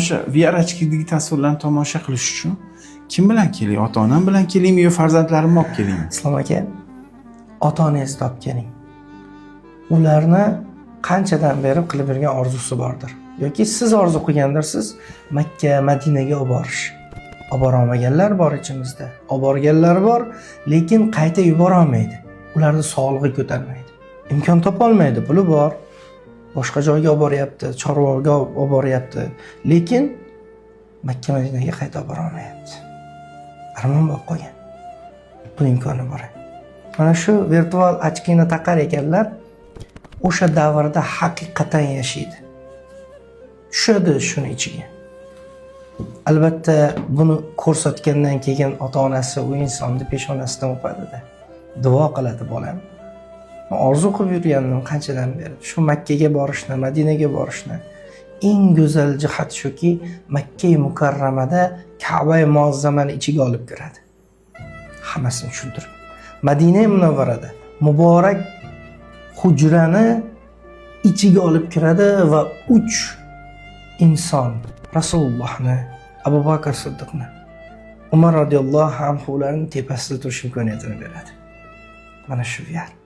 O'sha VR ochkidagi tasvirlarni tomosha qilish uchun kim bilan kelay? Ota onam bilan kelaymi yo farzandlarimni olib kelaymi? Islom aka, ota onangizni olib keling. Ularni qanchadan beri qilib yurgan orzusi bordir yoki siz orzu qilgandirsiz Makka, Madinaga olib borish. Olib borolmaganlar bor ichimizda, olib borganlar bor, lekin qayta yuborolmaydi. Ularni sog'lig'i ko'tarmaydi, imkon topolmaydi. Puli bor, boshqa joyga olib boryapti, Chorvoqga olib boryapti, lekin Makka, Madinaga qayta olib borolmayapti. Armon bo'lib qolgan. Buni imkoni bor. Mana shu virtual ochkini taqar ekanlar, o'sha davrda haqiqatan yashaydi, tushadi shuni ichiga. Albatta, buni ko'rsatgandan keyin ota onasi u insonni peshonasidan o'padida, duo qiladi: "Bolam, man orzu qilib yurgandim qanchadan beri shu Makkaga borishni, Madinaga borishni." Eng go'zal jihat shuki, Makkai Mukarramada Kabai Muazzamani ichiga olib kiradi, hammasini tushuntirib. Madina Munavvarada muborak hujrani ichiga olib kiradi va uch inson, Rasulullohni, Abu Bakr Siddiqni, Umar roziyallohu anhularni tepasida turish imkoniyatini beradi. Mana shu VR.